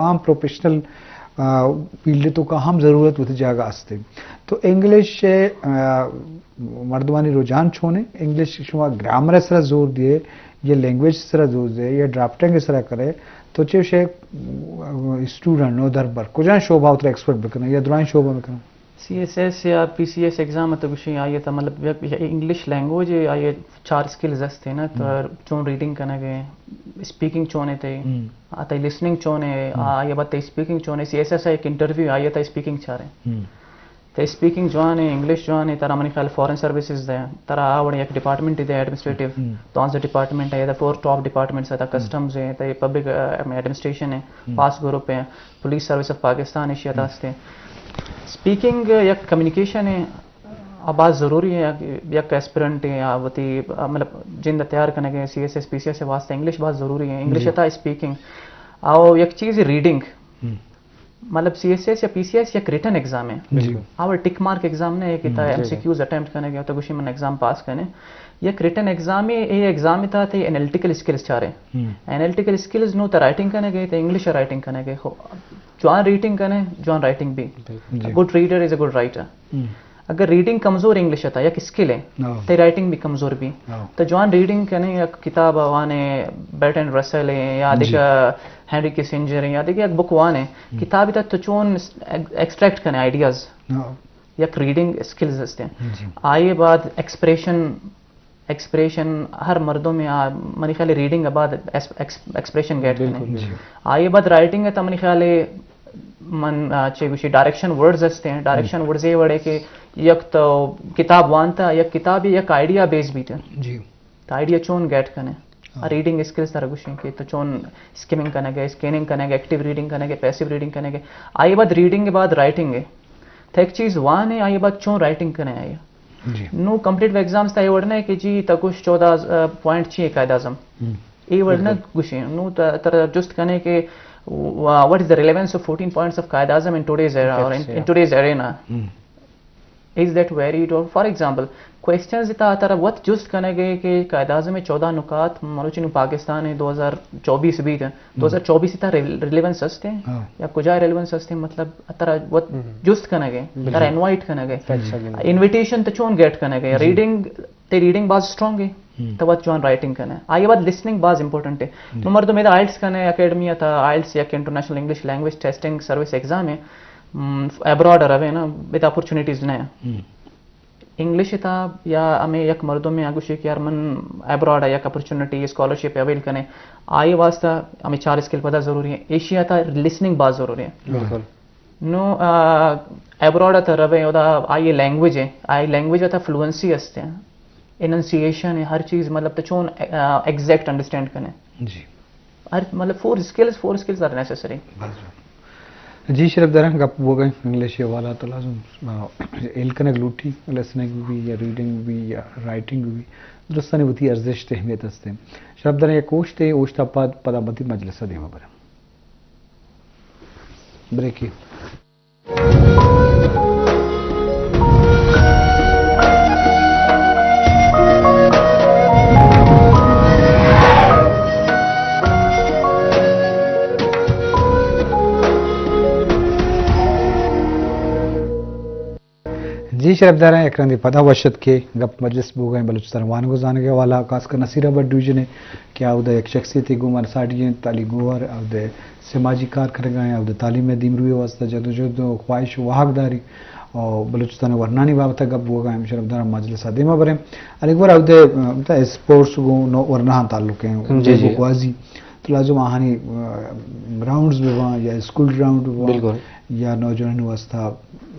تمام پروفیشنل، آ، فیلڈ تو کا ہم ضرورت وتی جاگہ است۔ تو انگلش، آ، مردمانی رجحان چون ہے؟ انگلش شما گرامر سرا زور دیے یا لینگویج سرا زور دیے یا ڈرافٹنگ سرا کرے، تو چے شے، آ، اسٹوڈنٹ نو دربر کجا شعبہ اترا ایکسپرٹ بکنے یا درائیں شعبہ بکنے؟ سی ایس ایس یا پی سی ایس ایگزام تو گوشی آئیے تا مطلب یک، یک انگلش لینگویج ہے، آئیے چار اسکلز ہستے نا، تو چون ریڈنگ کنگ ہے، اسپیکنگ چون ہے تے، آ، تے لسننگ چون ہے، آ، آئیے بعد تے اسپیکنگ چون ہے، سی ایس ایس ایک انٹرویو آئیے تا اسپیکنگ چارے۔ تے اسپیکنگ جوان ہے، انگلش جوان ہے، ترا منی خیال فارن سروسز دے، ترا آ وڑ یک ڈپارٹمنٹ دے ایڈمنسٹریٹو، دانزہ ڈپارٹمنٹ ہے، یا فور ٹاپ ڈپارٹمنٹس ہے، تا کسٹمز ہے، تے پبلک، آ، ایڈمنسٹریشن ہے، پاس گروپ ہے، پولیس سروس آف پاکستان ایشی ء ہستے۔ اسپیکنگ یک کمیونیکیشن ہے، آ باز ضروری ہے، یک ایسپیرنٹ ہے، آ وتی، آ، مطلب، جند تیار کنگ ہے، سی S S, P C S واسطے انگلش باز ضروری ہے، انگلش تا اسپیکنگ۔ او یک چیز ریڈنگ، مطلب، سی ایس ایس یا پی سی ایس یک ریٹن ایگزام ہے۔ آ ٹک مارک ایگزام نہ ہے کہ تا ایم سی کیوز اٹیمپٹ کنگ ہے، تو گوشی من ایگزام پاس کنے۔ یک ریٹن ایگزام ہے، اے ایگزام تا تے انالیٹیکل اسکلز چارے۔ انالیٹیکل اسکلز نو تا رائٹنگ کنگ ہے، تا انگلش رائٹنگ کنگ ہے۔ خو جوان ریڈنگ کنے، جوان رائٹنگ بھی۔ Good reader is a good writer. اگر ریڈنگ کمزور انگلش تا یک اسکل ہے، تے رائٹنگ بھی کمزور بھی۔ تو جوان ریڈنگ کنے، یک کتاب وانے، برٹرینڈ رسل ہے یا دیگہ ہنری کسنجر ہے یا دیگہ یک بک وانے، کتاب تا تو چون ایکسٹریکٹ کنے آئیڈیاز، یک ریڈنگ اسکلز ہستے ہیں۔ آئیے بعد ایکسپریشن، ایکسپریشن ہر مردم میں آ، منی خیال ہے ریڈنگ بعد ایکس-، ایکس-، ایکسپریشن گیٹ کرنے۔ آئیے بعد رائٹنگ ہے تو منی خیال ہے من، آ، چے گوشی ڈائریکشن ورڈز ہستے ہیں، ڈائریکشن ورڈز یہ وڑے کہ یک تو کتاب وانتا، یک کتاب یک آئیڈیا بیس بیتے۔ تو آئیڈیا چون گیٹ کنے؟ ریڈنگ اسکلز ترا گوشیں کہ تو چون اسکیمنگ کنگ ہے، اسکیننگ کنگ ہے، ایکٹیو ریڈنگ کنگ ہے، پیسیو ریڈنگ کنگ ہے۔ آئیے بعد ریڈنگ کے بعد رائٹنگ ہے۔ تو ایک چیز وان ہے، آئیے بعد چون رائٹنگ کنے آئیے۔ نو کمپٹیٹو ایگزامز تا یہ وڑ نہ ہے کہ جی تا کچھ چودہ، آ، پوائنٹ چی ہے قائد اعظم۔ یہ وڑ نہ گوشیں۔ نو تا، ترا جست کنے کہ what is the relevance of fourteen points of Quaid Azam in today's era or in, in today's arena. Is that varied? Or for example, کوئسچنز تا ترا وت جست کنے گے کہ قائد اعظم چودہ نکات مروچی نو پاکستان ہے دو ہزار چوبیس بیت، دو ہزار چوبیس تا ریل-، ریلیونس ہستے یا کجا ریلیونس ہستے، مطلب ترا وت جست کنگ ہے، ترا انوائٹ کنگ ہے۔ انویٹیشن تو چون گیٹ کنگ ہے؟ ریڈنگ، تے ریڈنگ باز اسٹرانگ ہے، تو وت جوان رائٹنگ کنے۔ آئیے بعد لسننگ باز امپورٹنٹ ہے۔ نو مردم ادا آئلٹس کنے، اکیڈمی تا آئلٹس یک international English language testing service exam ہے، ابراڈ روے نا، ادا اپرچونیٹیز نہ ہے۔ انگلش تا یا ہمیں یک مردم میں آگوشی کہ یار من ابراڈ یک اپرچونیٹی، اسکالرشپ اویل کنے، آئی واسطہ ہمیں چار اسکل پدا ضروری ہے۔ ایشیا تا لسننگ باز ضروری ہے۔ نو، آ، ابراڈ تا روے، ادا آئی لینگویج ہے، آئی لینگویج تا فلوئنسی ہستے ہیں، اننسیئیشن ہے، ہر چیز، مطلب تو چون، آ، ایگزیکٹ انڈرسٹینڈ کنے۔ ہر، مطلب، four skills, four skills are necessary. جی شرف داران، گپ بوگئے انگلش حوالہ تو لازم، آ، ہیل کنگ لوٹی، لسننگ بھی یا ریڈنگ بھی یا رائٹنگ بھی، درستانی وتی ارزشت اہمیت ہستے۔ شرف داران یک اوشتے، اوشتا پد پدا وتی مجلس دیما برم۔ بریکے۔ جی شرف داران، یک رندے پدا وش اتکے، گپ مجلس بوگا ایں بلوچستان وانگ و زانگ ء حوالہ، خاص کر نصیر آباد ڈویژن ء کہ آودا یک شخصیتے گوں مارا ساڑی انت، علی گوہر، آودا سماجی کار کنگا ایں، آودا تعلیم ء دیمروی ء واستہ جدوجہد و خواہش و واہگ داری، و بلوچستان ء ورنانی بابت ء گپ بوگا ایں، شرف داران مجلس ء دیما بریں۔ علی گوہر آودا، آ، اسپورٹس گوں نو-، ورناہاں تعلق ایں، جی، جی۔ گوازی تو لازم آہانی، آ، گراؤنڈز بہ باں یا اسکول گراؤنڈ بہ باں، بالکل۔ یا نوجوانانی واسطہ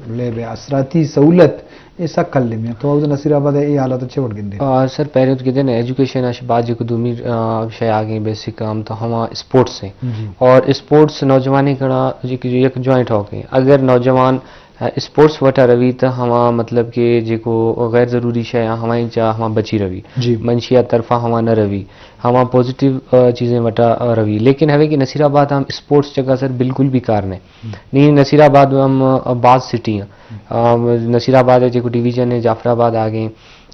لیب ء آسراتی سہولت اے سک کلمی انت۔ تو اودا نصیر آباد ء اے حالت ء چے وڑ گندے؟ آ، سر، پہلے تو گندے نا، ایجوکیشن اش بعد جو دومی، آ، شے آگے بیسک کام تو ہما اسپورٹس ہیں۔ جی۔ اور اسپورٹس نوجوانیں کڑا یک، یک جوائنٹ ہاک ہے۔ اگر نوجوان اسپورٹس وٹا روی تہ ہما مطلب کہ جیکو غیر ضروری شے آ ہما انچا ہما بچی روی۔ جی۔ منشیات طرفا ہما نہ روی۔ ہما پازیٹیو، آ، چیزیں وٹا، آ، روی۔ لیکن ہوے کہ نصیر آباد ہم اسپورٹس جگہ سر بالکل بھی کار نہ۔ ہم۔ نی نصیر آباد ہم، آ، باز سٹی ہیں۔ ہم۔ آ، نصیر آباد ہے جیکو ڈویژن ہے جعفر آباد آگے۔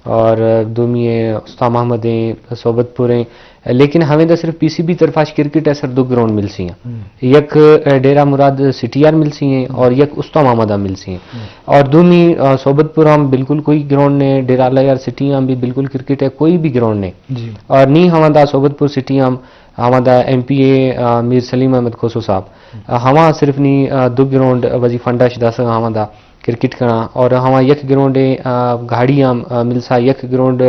اور دومی ءَ استاد محمد ایں، صحبت پور ایں، لیکن ہمیں دا صرف پی سی بی طرف اش کرکٹ ءِ سر دو گراؤنڈ ملسی ہیں۔ یک ڈیرہ مراد سٹی آر ملسی ہیں اور یک استاد محمد آ ملسی ہیں۔ اور دومی، آ، صحبت پور ہم بالکل کوئی گراؤنڈ نے، ڈیرہ اللہ یار سٹی ہم بھی بالکل کرکٹ ءِ کوئی بھی گراؤنڈ نے۔ اور نی ہمیں دا صحبت پور سٹی ہم ہمیں دا ایم پی اے، آ، میر سلیم احمد کھوسو صاحب، آ، ہما صرف نی، آ، دو گراؤنڈ وزی فنڈ اش داسا ہمیں دا کرکٹ کناں اور ہما یک گراؤنڈ ءَ، آ، گھاڑی ہم، آ، ملسا یک گراؤنڈ،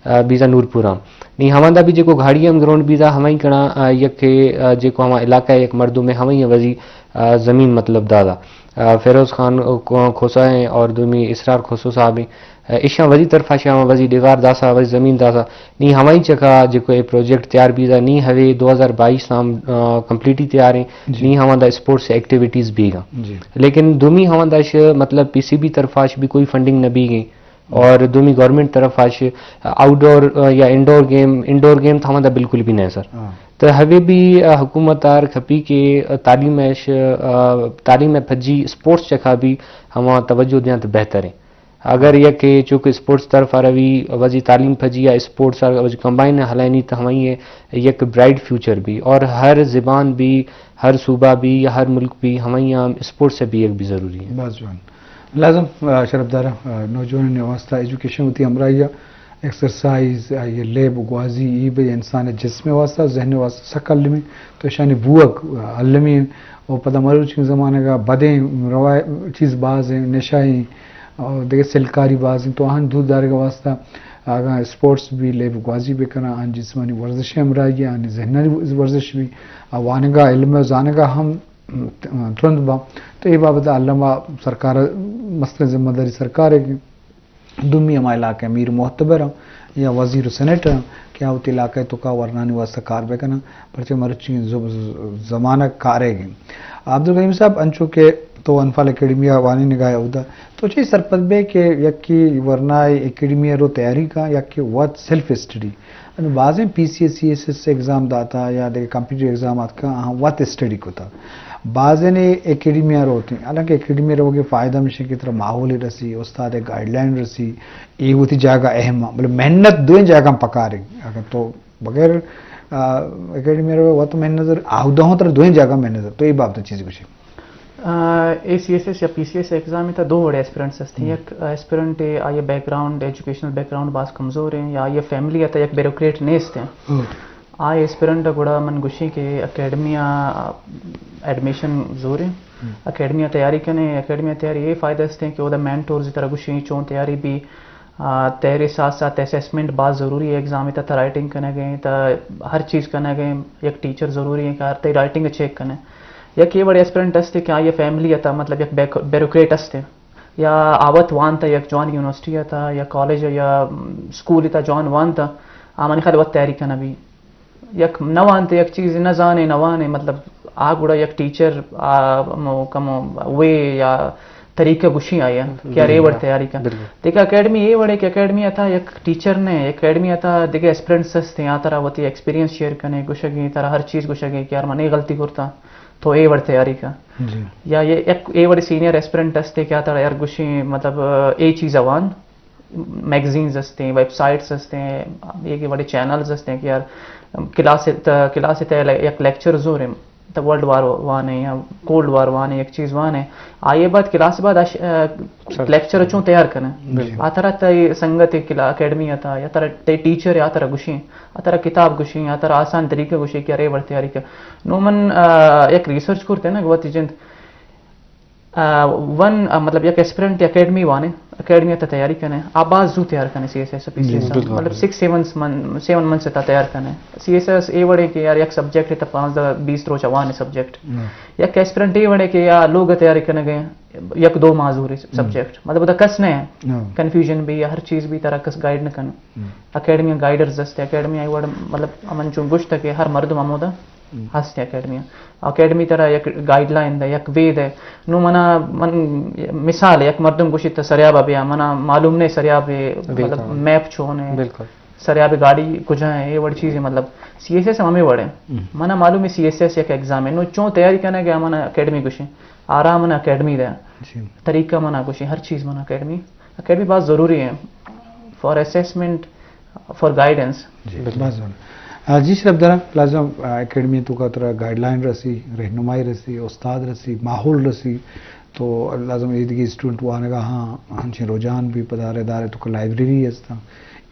آ، بیزا نور پور ہم۔ نی ہماندا بھی جیکو گھاڑی ہم گراؤنڈ بیزا ہمائی کناں، آ، یک، آ، جیکو ہما علاقہ ءِ یک مردم ءَ ہمائی وزی، آ، زمین مطلب دادا۔ آ، فیروز خان، آ، کھوسا ہیں اور دومی اسرار کھوسو صاحب ہیں۔ آ، ایشاں وزی طرف اش ہما وزی ڈیوار داسا، وزی زمین داسا۔ نی ہمائی چکا جیکو اے پروجیکٹ تیار بیزا، نی ہوے دو ہزار بائیس ہم، آ، کمپلیٹی تیار ہیں۔ نی ہماندا اسپورٹس ایکٹیویٹیز بیگا۔ لیکن دومی ہماندا اش مطلب پی سی بی طرف اش بھی کوئی فنڈنگ نہ بیگی اور دومی گورنمنٹ طرف اش آؤٹ ڈور، آ، یا انڈور گیم، انڈور گیم تو ہماندا بالکل بھی نہیں سر۔ تو ہوے بھی، آ، حکومت آر کھپی کہ تعلیم اش، آ، تعلیم ءِ پجی اسپورٹس چکا بھی ہما توجہ دیاں تو بہتر ہیں۔ اگر یک چونکہ اسپورٹس طرف آ روی، وزی تعلیم پجی یا اسپورٹس آ وزی کمبائن ہلائنی تو ہمائی یک برائٹ فیوچر بھی اور ہر زبان بھی، ہر صوبہ بھی یا ہر ملک بھی ہمائی ہم اسپورٹس ءِ بھی یک بھی ضروری ہے۔ باز جوان۔ لازم، آ، شرفدار، آ، نوجوانانی واسطہ ایجوکیشن وتی ہمراہی ءَ، ایکسرسائز، آئی ءِ لیب و گوازی، ای بہ انسان ءِ جسم ءِ واسطہ، ذہن ءِ واسطہ سک المی، تو اشانی بوک المی و پدا مروچی زمانگ ءَ بدیں روا-، چیز باز ہیں، نشہ ہیں، اور دگہ سلکاری باز ہیں، تو آہن دور دارگ ءِ واسطہ اگاں اسپورٹس بھی لیب گوازی بکناں، آن جسمانی ورزش ہمراہی، آن ذہنانی ورزش بھی، آ وانگا علم و زانگا ہم ترند با۔ تو اے بابت علامہ سرکار مستر ذمہ داری سرکار ہے کہ دومی ہما علاقہ میر معتبر ہاں یا وزیر و سینیٹر ہاں کہ آ وتی علاقہ توکا ورنانی واسطہ کار بکناں، پرچہ مرچی ز-، ز-، زمانہ کارے گیں۔ عبدالکریم صاحب، انچو کہ تو انفال اکیڈمی ءَ وانینگا اودا، تو چی سرپد بے کہ یکی ورنا اکیڈمی ءَ رو تیاری کا، یکی وت سیلف اسٹڈی؟ انو بازیں P C S, C S S exam داتا یا دگہ کمپیٹیٹیو ایگزام آتکا، آہاں وت اسٹڈی کتا۔ بازیں اکیڈمی ءَ روتیں، حالانکہ اکیڈمی ءَ روگے فائدہ مشیں کہ ترا ماحول رسی، استاد گائیڈ لائن رسی، اے وتی جاگہ اہم، بلے محنت دوئیں جاگہ پکاریں۔ اگر تو بغیر، آ، اکیڈمی ءَ روے وت محنت ضرور، آہودہ ہوں ترا دوئیں جاگہ محنت ضرور۔ تو اے بابت چیز گوشے۔ آ، اے سی ایس ایس یا پی سی ایس ایگزام ءِ تہا دو وڑیں ایسپرنٹس ہستیں۔ یک ایسپرنٹ ءِ آئی ءِ back ground, educational back ground باز کمزور ہیں یا آئی ءِ فیملی ءِ تہا یک بیوروکریٹ نیست ہیں۔ آ ایسپرنٹ ءَ گڑا من گوشیں کہ اکیڈمی ءَ ایڈمیشن زور ہیں۔ اکیڈمی ءَ تیاری کنے، اکیڈمی ءَ تیاری اے فائدہ ہستیں کہ اودا مینٹورز ترا گوشیں چون تیاری بھی، آ، تیرے ساتھ ساتھ اسسمنٹ باز ضروری ہے، ایگزام ءِ تہا رائٹنگ کنگ ءَ، تہ ہر چیز کنگ ءَ، یک ٹیچر ضروری ہے کہ ہر تئی رائٹنگ ءَ چیک کنے۔ یک اے وڑیں ایسپرنٹ است کہ آئی ءِ فیملی ءِ تہا مطلب یک بیک-، بیوروکریٹ است یا آ وت وانتا یک جوان یونیورسٹی ءِ تہا یا کالج یا، م، اسکول ءِ تہا جوان وانتا، آ منی خیال وت تیاری کنگ بی۔ یک نہ وانتے، یک چیز نہ زانے، نہ وانے، مطلب، آ گڑا یک ٹیچر، آ، ہمو کمو وے یا طریقہ گوشی آیا کہ ارے وڑ تیاری کا۔ دیکھا اکیڈمی اے وڑے کہ اکیڈمی ءِ تہا یک ٹیچر نے، اکیڈمی ءِ تہا دگہ ایسپرنٹس ہستیں، آ ترا وتی ایکسپیرینس شیئر کنے، گوشگیں، ترا ہر چیز گوشگیں کہ یار من اے غلطی کرتا، تو اے وڑ تیاری کا۔ یا یہ یک اے وڑے سینئر ایسپرنٹ ہستے کہ آ ترا یار گوشیں، مطلب، اے چیز وان، میگزینز ہستیں، ویب سائٹس ہستیں، یہ کہ بڑے چینلز ہستیں کہ یار کلاس ات-، کلاس تے یک لیکچر زوریں، تو ورلڈ وار وان ہے یا کولڈ وار وان ہے، یک چیز وان ہے۔ آئیے بعد کلاس بعد اش-، آ، لیکچر چون تیار کریں؟ آ ترا تئی سنگت کلا-، اکیڈمی آتا یا ترا تئی ٹیچر آ ترا گوشیں، آ ترا کتاب گوشیں، آ ترا آسان طریقہ گوشیں کہ ارے ور تیاری کر۔ نو من، آ، یک ریسرچ کرتے نا گواتی جند آ، ون، آ، مطلب، یک ایسپرنٹ اکیڈمی وانے، اکیڈمی تا تیاری کنے، آ باز زو تیار کنے سی S S, P C S, مطلب، سکس سیون من-، سیون منتھس تا تیار کنے۔ سی ایس ایس اے وڑے کہ یار یک سبجیکٹ تا پانزدہ بیست روچ وانے سبجیکٹ۔ یک ایسپرنٹ اے وڑے کہ یا لوگ تیاری کنے گئے، یک دو ماہ زورے سبجیکٹ۔ مطلب، دا کس نے کنفیوژن بھی یا ہر چیز بھی ترا کس گائیڈ نہ کنے۔ اکیڈمی گائیڈرز است، اکیڈمی آئی وڑ، مطلب، امن چون گوشت کہ ہر مردم ہمودا ہست اکیڈمی۔ اکیڈمی ترا یک گائیڈ لائن دے، یک وے دے۔ نو منا، من مثال، یک مردم گوشی تو سریاب بیا، منا معلوم نہیں سریاب، مطلب، میپ چون ہے، سریاب گاڑی کجا ہے، یہ وڑ چیز ہے، مطلب، سی ایس ایس ہمیں وڑ ہے۔ منا معلوم ہے سی ایس ایس یک ایگزام ہے۔ نو چون تیاری کرنے گیا، منا اکیڈمی گوشی، آرام منا اکیڈمی دے۔ طریقہ منا گوشی، ہر چیز منا اکیڈمی، اکیڈمی بہت ضروری ہے۔ for assessment, for guidance. جی، بلکل۔ باز وڑ۔ آ، جی شرف دارا، لازم، آ، اکیڈمی تو کا ترا گائیڈ لائن رسی، رہنمائی رسی، استاد رسی، ماحول رسی، تو لازم اے دگہ اسٹوڈنٹ وانگا ہاں، ہنچیں رجحان بھی پدا ادارے تو کا لائبریری ہستا۔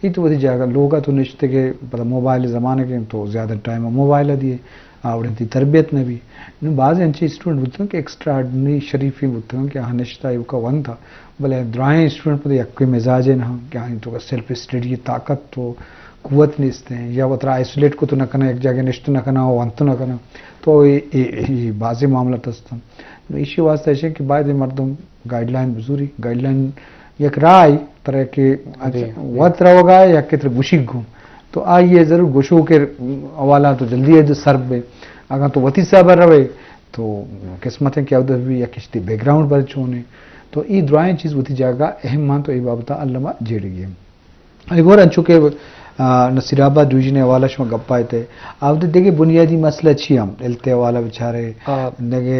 اے تو وتی جاگہ لوگا تو نشتے کہ پدا موبائل زمانے کے تو زیادہ ٹائم موبائل دیے۔ آوڑیں تئی تربیت نہ بی۔ نوں بازیں انچیں اسٹوڈنٹ بوتگ کہ ایکسٹرا آرڈنری شریفیں بوتگ کہ آہاں نشتہ ایوکا ونتا، بلے درائیں اسٹوڈنٹ پدا یکوئی مزاج نہ کہ آہاں تو سیلف اسٹڈی طاقت تو قوت نیست ہیں، یا وترا آئسولیٹ کو تو نہ کنا، یک جاگہ نشت نہ کنا، ونت نہ کنا، تو اے، اے، اے بازیں معاملات ہستن۔ نوں ایشی واسطہ ایشیں کہ باید مردم گائیڈ لائن بزوری، گائیڈ لائن یک راہ ای ترا کہ جی، جی۔ وت روگا یا کہ ترا گوشی گوں، تو آئی ء ضرور گوشو کہ حوالہ تو جلدی ہے جو سر بے۔ اگاں تو وتی حساب ء روے تو قسمت ہے کہ اود بھی یک اشتی بیک گراؤنڈ پر چون ہے۔ تو ای درائیں چیز وتی جاگہ اہم مان تو ای بابت علامہ جیڑگی ہے۔ اے گور انچو کہ، آ، نصیر آباد ڈویژن ء حوالہ شما گپ آئیت، آ، وتی دگہ بنیادی مسئلہ چی ہم؟ علت ء حوالہ بچارے، آ، دگہ،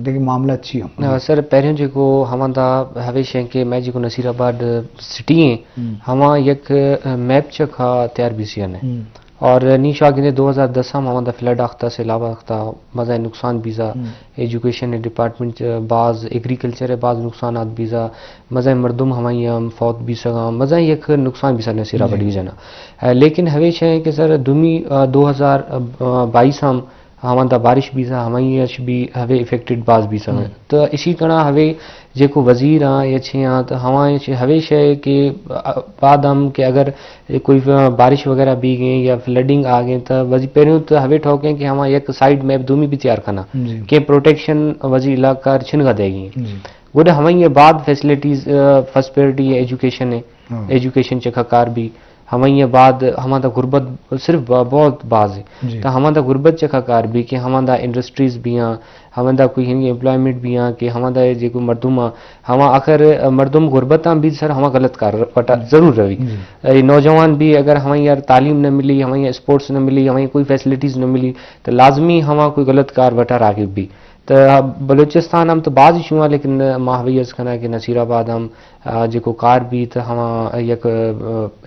دگہ معاملہ چی ہم؟ آ، سر، پہلے جیکو ہماندا ہویش ہیں کہ میں جیکو نصیر آباد سٹی ہیں، ہم۔ ہما یک، آ، میپ چکا تیار بیسی نے۔ ہم۔ اور نی شاگردے دو ہزار دس ہم ہماندا فلڈ آختا، سیلاب آختا، مزہ نقصان بیزا۔ ہم۔ ایجوکیشن ڈپارٹمنٹ، آ، باز ایگریکلچر ء باز نقصانات بیزا، مزن مردم ہمائی ہم فوت بیسگاں، مزن یک نقصان بیسا نصیر آباد جی۔ ڈویژن ء۔ آ، لیکن ہویش ہے کہ سر دومی، آ، دو ہزار بائیس ہم ہماندا بارش بیزا، ہمائی اش بھی ہوے افیکٹڈ باز بیسگاں۔ ہم۔ تو اسی کنا ہوے جیکو وزیر آں یا چھ آں تو ہمائی اش ہویش ہے کہ، آ، بعد ہم کہ اگر اے کوئی بارش وغیرہ بیگیں یا فلڈنگ آگیں تو وزی پہلے تو ہوے ٹھوکیں کہ ہما یک سائیڈ میپ دومی بھی تیار کنا جی۔ کہ پروٹیکشن وزی علاقہ کار چھنگا دے گی۔ جی۔ گڈ ہمائی بعد فیسلٹیز، آ، فرسٹ پرائرٹی ایجوکیشن ہے، ہاں۔ ایجوکیشن چکا کار بھی ہمائی بعد ہما دا غربت صرف با-، بہت باز ہے۔ جی۔ تو ہما دا غربت چکا کار بھی کہ ہما دا انڈسٹریز بھی آں، ہماندا کوئی ہنگی امپلائمنٹ بیاں کہ ہماندا جیکو مردم آ، ہما آخر مردم غربت آں بھی سر ہما غلط کار وٹا ضرور روی۔ جی۔ اے نوجوان بھی اگر ہمیں یار تعلیم نہ ملی، ہمیں اسپورٹس نہ ملی، ہمیں کوئی فیسلٹیز نہ ملی، تو لازمی ہما کوئی غلط کار وٹا راغب بھی۔ تو بلوچستان ہم تو بعض ایشو آں، لیکن ما ہوی عرض کنا کہ نصیر آباد ہم، آ، جیکو کار بھی تو ہما یک، آ،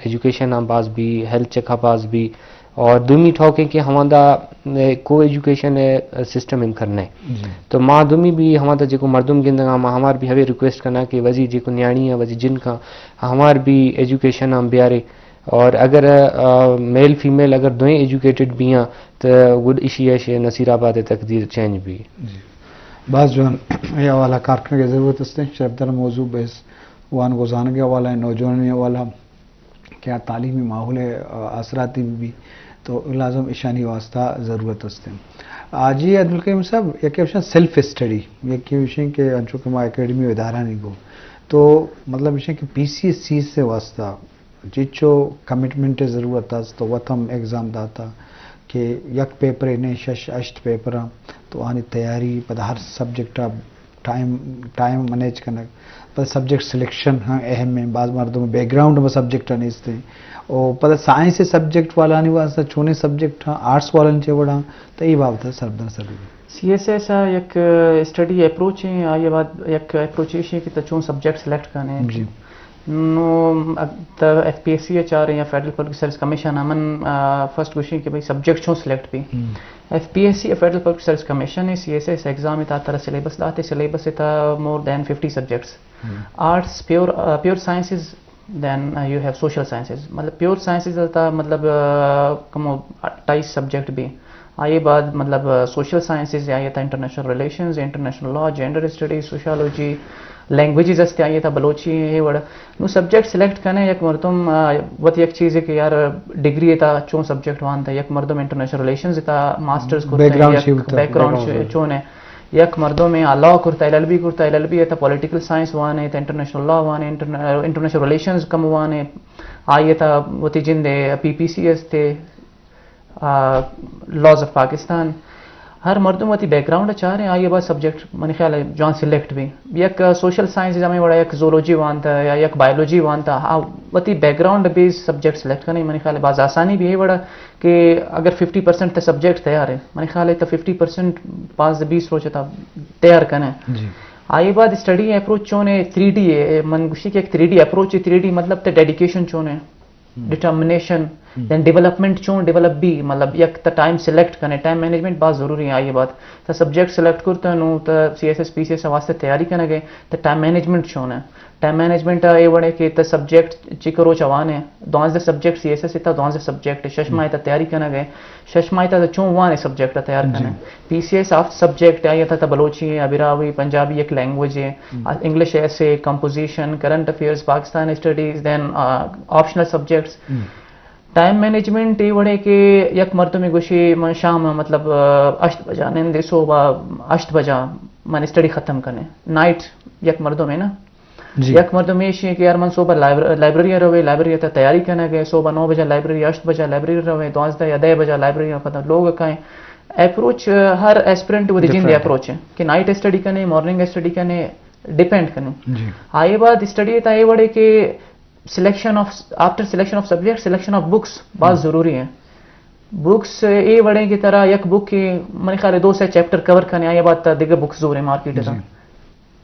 ایجوکیشن ہم باز بھی، ہیلتھ چیک اپ باز بھی، اور دومی ٹھوکیں کہ ہماندا، اے، کو ایجوکیشن ء سسٹم ہم کرنے۔ جی۔ تو ما دومی بھی ہماندا جیکو مردم گندگا، ما ہمار بھی ہوے ریکویسٹ کنا کہ وزی جیکو نیاڑی ہیں، وزی جن کا ہمار بھی ایجوکیشن ہم بیارے۔ اور اگر، آ، میل فیمیل اگر دوئیں ایجوکیٹڈ بھی ہیں تو گڈ اشی ہے شے نصیر آباد تقدیر چینج بھی۔ جی۔ باز جوان اے حوالہ کار کنگ ضرورت است۔ شرف در موضوع بحث وان گزانگ حوالہ، نوجوانانی حوالہ۔ کہ آ تعلیمی ماحول ء آسراتی بہ بی تو لازم اشانی واسطہ ضرورت است۔ آ، جی عبدالکریم صاحب، یکے گوشن سیلف اسٹڈی، یکے گوشن کہ انچو کہ ما اکیڈمی و ادارہ نہیں گو تو مطلب گوشن کہ پی سی ایس سی سے واسطہ چچو کمٹمنٹ ضرورت است تو وت ہم ایگزام داتا کہ یک پیپر نے شش ہشت پیپر تو آنی تیاری پدا ہر سبجیکٹ ٹائم، ٹائم مینیج کنگ، پدا سبجیکٹ سلیکشن ہم اہم ہیں، بعض مردم بیک گراؤنڈ میں سبجیکٹ نیست ہیں، اور پدا سائنس سبجیکٹ والانی واسطہ چونیں سبجیکٹ ہیں، آرٹس والانی چے وڑا، تو اے بابت سربدن سر۔ سی ایس ایس یک اسٹڈی اپروچ ہیں، آئی بعد یک اپروچ ایش ہے کہ تو چون سبجیکٹ سلیکٹ کرنے۔ جی۔ نو، اب تو ایف پی ایس سی ء چاریں یا فیڈرل پبلک سروس کمیشن ء من، آ، فرسٹ گوشیں کہ بھئی سبجیکٹ چون سلیکٹ بی۔ ہم۔ ایف پی ایس سی ء فیڈرل پبلک سروس کمیشن ء سی ایس ایس ایگزام ء تحت ترا سلیبس داتے، سلیبس ء تحت more than fifty subjects. Hmm. Arts, pure, uh, pure sciences, then, uh, you have social sciences. مطلب پیور سائنسز ء تحت مطلب، آ، کمو اٹھائیس سبجیکٹ بی۔ آئی بعد مطلب، آ، سوشل سائنسز یا یہ تھا international relations, international law, gender studies, sociology, languages است، آئی تھا بلوچی ہے وڑ۔ نو سبجیکٹ سلیکٹ کنے یک مردم، آ، وت یک چیز ہے کہ یار ڈگری تھا چون سبجیکٹ وانتا، یک مردم انٹرنیشنل ریلیشنز تھا ماسٹرز کرتا، بیک گراؤنڈ یک چی ہوتا؟ بیک گراؤنڈ بیک گراؤنڈ چو-، چون ہے۔ یک مردم ہے لا کرتا، ایل ایل بی کرتا، ایل ایل بی تھا پولیٹیکل سائنس وانے، تھا انٹرنیشنل لا وانے، انٹرن-، انٹرنیشنل ریلیشنز کم وانے، آئی تھا وتی جند ہے پی پی سی است ہے۔ آ، لاز آف پاکستان، ہر مردم وتی بیک گراؤنڈ ء چاریں، آئی ء بعد سبجیکٹ منی خیال ء جوان سلیکٹ بی۔ یک سوشل سائنس ہمیں وڑا یک زولوجی وانتا یا یک بایولوجی وانتا، آ وتی بیک گراؤنڈ بیس سبجیکٹ سلیکٹ کرنے منی خیال ء باز آسانی بھی ہے وڑا کہ اگر ففٹی پرسنٹ تے سبجیکٹ تیار ہے، منی خیال ء تو ففٹی پرسنٹ پانزدہ بیس روچ تا تیار کنے۔ جی۔ آئی بعد اسٹڈی اپروچ چون ہے؟ تھری ڈی ہے، من گوشی کہ ایک تھری ڈی اپروچ ہے۔ تھری ڈی مطلب تے ڈیڈیکیشن چون ہے، ڈٹرمنیشن، دین ڈیولپمنٹ چون ڈیولپ بی، مطلب یک تا ٹائم سلیکٹ کنے، ٹائم مینجمنٹ بہت ضروری ہے۔ آئی بعد تا سبجیکٹ سلیکٹ کرتا نو تا C S S P C S واسطے تیاری کنے گئے، تا ٹائم مینجمنٹ چون ہے؟ ٹائم مینجمنٹ اے وڑے کہ تا سبجیکٹ چکر روچ آوانے، دوانزدہ سبجیکٹ سی ایس ایس تا، دوانزدہ سبجیکٹ، شش ماہ تا تیاری کنے گئے، شش ماہ تا چون وانے سبجیکٹ تیار کنے؟ P C S of subject آئی تا، تا بلوچی ہے، ابراوی، پنجابی ایک لینگویج ہے، انگلش ایسے، کمپوزیشن، کرنٹ افیئرز، پاکستان اسٹڈیز، دین آپشنل سبجیکٹس۔ ٹائم مینجمنٹ اے وڑے کہ یک مردمے گوشی من شام مطلب، آ، ہشت بجا نندے، صبح ہشت بجا من اسٹڈی ختم کنے۔ نائٹ یک مردمے نا، یک مردم ایشی کہ یار من صبح لائبر-، لائبریری ء روے، لائبریری ء تیاری کنگ ء، صبح نو بجا لائبریری، ہشت بجا لائبریری روے، دوازدہ یا دہ بجا لائبریری ء پدا لوگ ء کائیں۔ اپروچ، آ، ہر ایسپرنٹ وتی جند اپروچ ہے کہ نائٹ اسٹڈی کنے، مارننگ اسٹڈی کنے، ڈیپینڈ کنے۔ آئی بعد اسٹڈی تا اے وڑے کہ selection of, after selection of subject, selection of books بہت ضروری ہے۔ بکس اے وڑے کہ ترا یک بک کہ منی خیال ہے دو سے چیپٹر کور کنے، آئی بعد تا دگہ بکس زورے مارکیٹ تا۔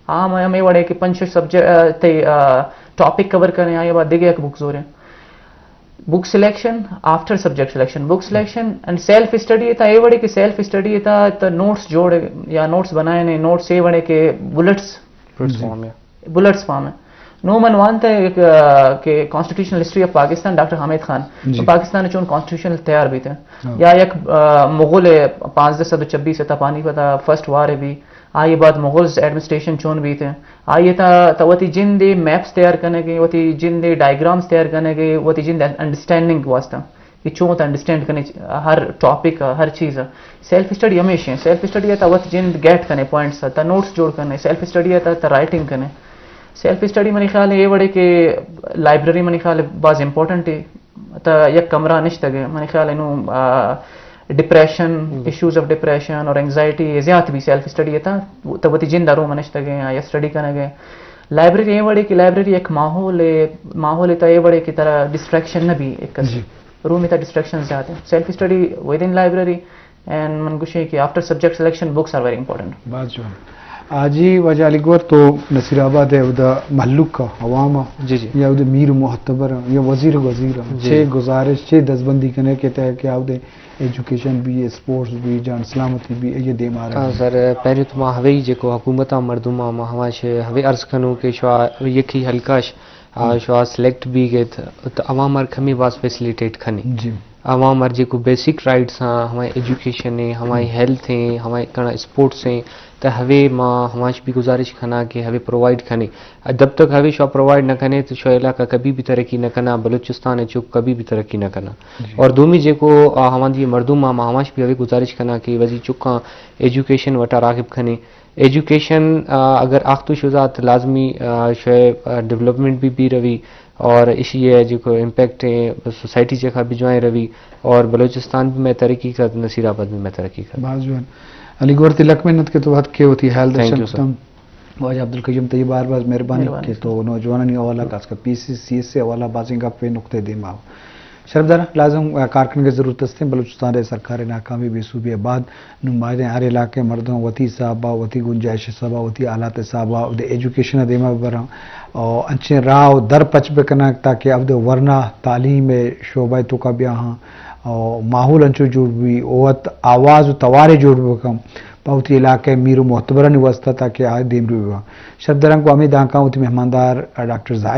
ہاں، ہمے وڑے کہ پنچ شش سبجیکٹ، آ، تے، آ، ٹاپک کور کنے، آئی بعد دگہ یک بک زورے۔ Book selection, after subject selection, book selection and self study تا اے وڑے کہ سیلف اسٹڈی تا، تا نوٹس جوڑ یا نوٹس بنائے نے، نوٹس اے وڑے کہ بلٹس، بلٹس فارم ہے۔ نو من وانت ہے ایک، آ، کہ کانسٹیٹیوشنل ہسٹری آف پاکستان، ڈاکٹر حامد خان، پاکستان چون کانسٹیٹیوشنل تیار بیت ہے۔ یا یک، آ، مغل پانزدہ سد و چبیس تا پانی پتا فرسٹ وار بھی، آئی بعد مغلز ایڈمنسٹریشن چون بیت ہیں، آئی تا، تا وتی جند میپس تیار کنگے، وتی جند ڈائیگرامز تیار کنگے، وتی جند انڈرسٹینڈنگ واسطہ کہ چون تا انڈرسٹینڈ کنے ہر ٹاپک، ہر چیز۔ سیلف اسٹڈی ہمیشہ ہیں، سیلف اسٹڈی تا وت جند گیٹ کنے پوائنٹس، تا نوٹس جوڑ کنے، سیلف اسٹڈی تا، تا رائٹنگ کنے۔ سیلف اسٹڈی منی خیال ہے اے وڑے کہ لائبریری منی خیال ہے باز امپورٹنٹ ہے۔ تا یک کمرہ نشتگ، منی خیال انو، آ، ڈپریشن، ایشوز آف ڈپریشن اور اینگزائٹی زیات بھی سیلف اسٹڈی تا، تا وتی جند روم نشتگ یا اسٹڈی کنگ۔ لائبریری اے وڑے کہ لائبریری یک ماحول ہے، ماحول تا اے وڑے کہ ترا ڈسٹریکشن نہ بھی ایک روم تا ڈسٹریکشن زیات ہے۔ Self study with in library and من گوشیں کہ after subject selection books are very important. باز جوان۔ آ جی واجہ علی گور تو نصیر آباد ہے، اودا مہلوک کا عوام آ، جی، جی۔ یا اودا میر و معتبر آ، یا وزیر و وزیر آ، جی۔ چے گزارش، چے دزبندی کنے کہ تہ کہ اودا ایجوکیشن بھی، اسپورٹس بھی، جان سلامتی بھی، یہ دیم آ رہا ہاں ہے۔ سر، پہلے تو ما ہوئی جے کو حکومت آ مردم آ، ما ہماش ہوئی عرض کنوں کہ شوا یکی حلقہ ش-، آ، شوا سلیکٹ بھی گئے تھا، تو عوام آر کمی باز فیسلیٹیٹ کھنی۔ جی۔ عوام ہر جیکو بیسک رائٹس ہاں، ہمائی ایجوکیشن ہیں، ہمائی ہیلتھ ہیں، ہمائی کنا اسپورٹس ہیں، تا ہوے ما ہماش بھی گزارش کھنا کہ ہوے پرووائیڈ کھنے۔ جب تک ہوے شوا پرووائیڈ نہ کھنے تو شوا علاقہ کبھی بھی ترقی نہ کھنا، بلوچستان ہے چک کبھی بھی ترقی نہ کھنا۔ جی۔ اور دومی جیکو، آ، ہماندی مردم آ، ما ہماش بھی ہوے گزارش کھنا کہ وزی چکاں ایجوکیشن وٹا راغب کھنے۔ ایجوکیشن، آ، اگر آختو شوزات لازمی، آ، شوئے، آ، ڈیولپمنٹ بھی بھی روی اور اشی ہے جو کو امپیکٹ ہے سوسائٹی چکا بھی جوائیں روی اور بلوچستان بھی میں ترقی کرت، نصیر آباد بھی میں ترقی کرت۔ باز جوان۔ علی گور تلک محنت کے تو وقت کے ہوتی ہے، حال تھینک یو، سر۔ واجہ عبدالقیوم طیب، بار باز مہربانی مہربانی کہ سر۔ تو نوجوانانی حوالہ خاص کر پی سی سی سے حوالہ بازیں گپ نقطے دیم آؤ۔ شرفدار، لازم، آ، کار کنگ ءِ ضرورت است اِنت۔ بلوچستان ءِ سرکار ءِ ناکامی، بے سوبی ءَ بعد نوں بایدیں ہر علاقہ ءِ مردم وتی حساب ءَ، وتی گنجائش ءِ حساب ءَ، وتی حالات ءِ حساب ءَ، اودے ایجوکیشن ءَ دیما بہ براں، او انچیں راہ ءُ در پچ بہ کناں تاکہ اودے ورنا تعلیم ءِ شعبہ ءِ توکا بیاہاں، او ماحول انچو جوڑ بی، او وت آواز ءُ توارے جوڑ بہ کن پہ وتی علاقہ ءِ میر ءُ معتبرانی واسطہ تاکہ آ دیمروی بہ باں۔ شرفداراں گوں ہمے دانکاں وتی مہماندار ڈاکٹر زاہد